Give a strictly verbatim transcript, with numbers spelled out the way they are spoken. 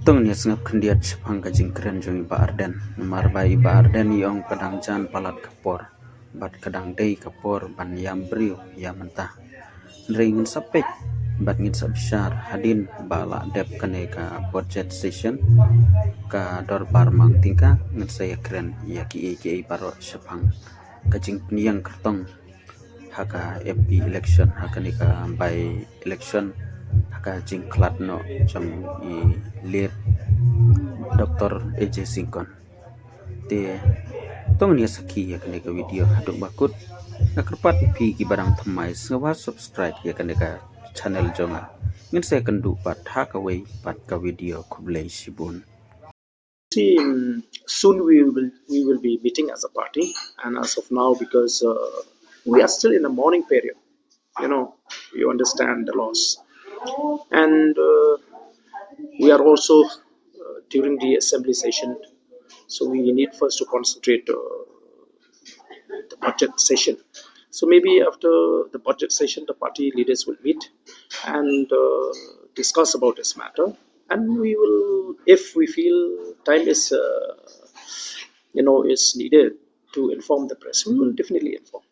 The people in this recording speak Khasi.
Tang ïa sngap khyndiat shaphang ka jingkren jong i Bah Ardent. Namar ba i Bah Ardent i ong ka dang jan palat ka por bad ka dang dei ka por ban ïam briew ïa mynta. Hynrei ngin sa peit bad ngin sa bishar hadien ba la dep kane ka budget session, ka dorbar mang tyngka, ngin sa ïakren ïa kiei kiei baroh shaphang ka jingpynïeng kyrtong ha ka M P election, ha kane ka by election, ha ka jingkhlad noh jong i late Doctor A J Syngkon. Te tang ïa sakhi ïa kane ka video haduh ba kut. Nga kyrpad ïa phi kiba dang thymmai sngewbha subscribe ïa kane ka channel jong nga. Ngin sa ïakynduh pat ha kawei pat ka video. Khublei shibun. See, um, soon we will, we will be meeting as a party, and as of now, because, uh, we are still in a mourning period, you know, you understand the loss, and, uh, we are also, uh, during the assembly session, so we need first to concentrate, uh, the budget session. So maybe after the budget session, the party leaders will meet and, uh, discuss about this matter. And we will, if we feel time is, uh, you know, is needed to inform the press, we will definitely inform.